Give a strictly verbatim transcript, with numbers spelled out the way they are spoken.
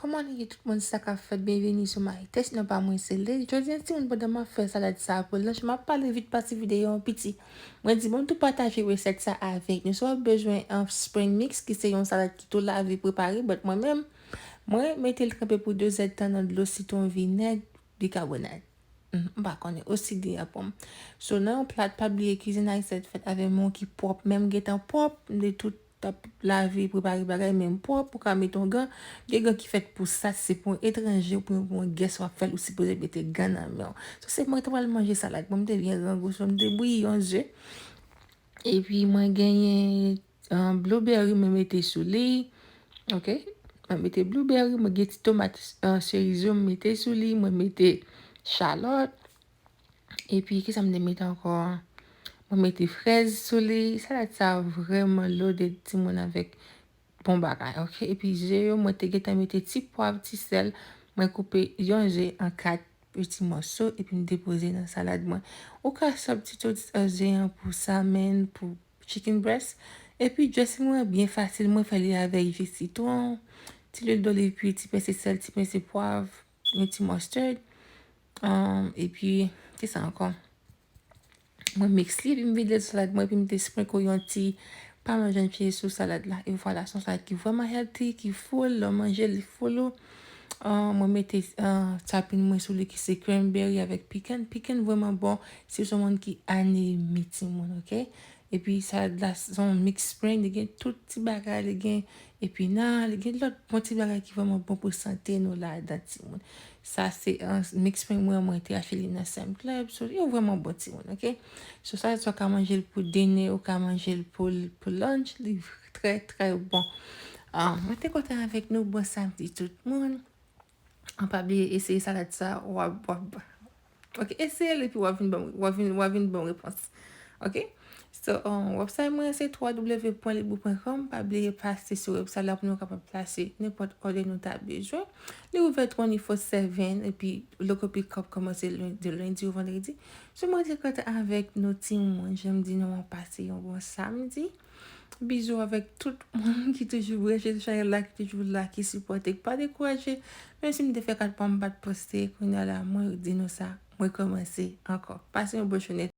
Kòman nou ye tout moun, sa k ap fèt? Byenveni sou Maïté, non pa mwen se Lil. Jodi a timoun, pandan m ap fè salad sa pou lunch, m ap pale vit pase videyo an piti. Mwen di bon tou pataje resèt sa avèk nou. Si w ap bezwen an spring mix ki se yon salad ki tou lave prepare, but mwen menm, mwen mete l tranpe pou de zèdtan nan dlo sitwon, vinèg, bikabonat. Hmm, m pa konnen, osi di a pòm. So nan yon plat, pa bliye kwizin ayisyen fèt avèk men ki pwòp, menm gentan pwòp, m te tout ap lave, prepare bagay, men m pwòp, ou ka met yon gan, gen gan ki fèt pou sa, se pou yon etranje, pou yon, pou yon guest w ap fè l, ou sipoze mete gan nan men w. So se mwen ki pral manje salad, bon, m te byen grangou, so m te bouyi yon ze, epi mwen genyen, uh, blueberry, mwen mete sou li, ok, mwen mete blueberry, mwen gen ti tomat, uh, chorizo, mwen mete sou li, mwen mete chalòt, epi kisa m te mete ankò? Mwen mete frèz sou li. Salad sa vrèman loaded timoun avèk bon bagay, ok? Epi ze yo, mwen te gentan mete ti pwav, ti sèl. Mwen koupe yon ze an kat piti mòso epi m depoze nan salad mwen. Ou ka substitute, uh, ze an pou salmon, pou chicken breast. Epi dressing mwen byen fasil, mwen fè li avèk ji sitwon, ti lwil doliv, pi ti pense sèl, ti pense pwav, yon ti mustard. Um, epi, kisa ankò? Mwen mix li, epi m vide l sou salad mwen, epi m te sprinkle yon ti parmesan cheese sou salad la. E vwala, se yon salad ki vrèman healthy, ki full, lè w manje l, li full ou. Uh, mwen mete, uh, topping mwen sou li ki se cranberry avèk pecan. Pecan vrèman bon si w se yon moun ki anemi, timoun, ok? Epi salad la, se yon mix spring, li gen tout ti bagay, li gen epina, li gen lòt bon ti bagay ki vrèman bon pou sante nou ladan, timoun. Sa se, uh, mix spring mwen, mwen te achte li nan Sam's Club. So, yo vrèman bon, timoun, ok? So, sa, sa w ka manje l pou dine, ou ka manje l pou, pou lunch, li trè, trè bon. Ah, mwen te kontan avèk nou, bon samdi tout moun. An pa bliye eseye salad sa, w ap, w ap, ok, eseye l epi w ap vin ban m, w ap vin, w ap vin ban m repons. Ok? So, um, website mwen se w w w pwen libou pwen kòm. Pa bliye pase sou website la pou nou kapab plase nenpòt òdè nou ta bezwen. Li ouvè twenty-four seven epi local pick up kòmanse len-, de lendi ou vandredi. So, mwen te kontan avèk nou timoun, jan m di nou, pase yon bon samdi. Bizou avèk tout moun ki toujou branche sou chanèl la, ki toujou la, ki sipòte, ki pa dekouraje. Menm si m te fè kat pa m pa t poste, kounye a la, mwen di nou sa, mwen kòmanse ankò. Pase yon bon jounen.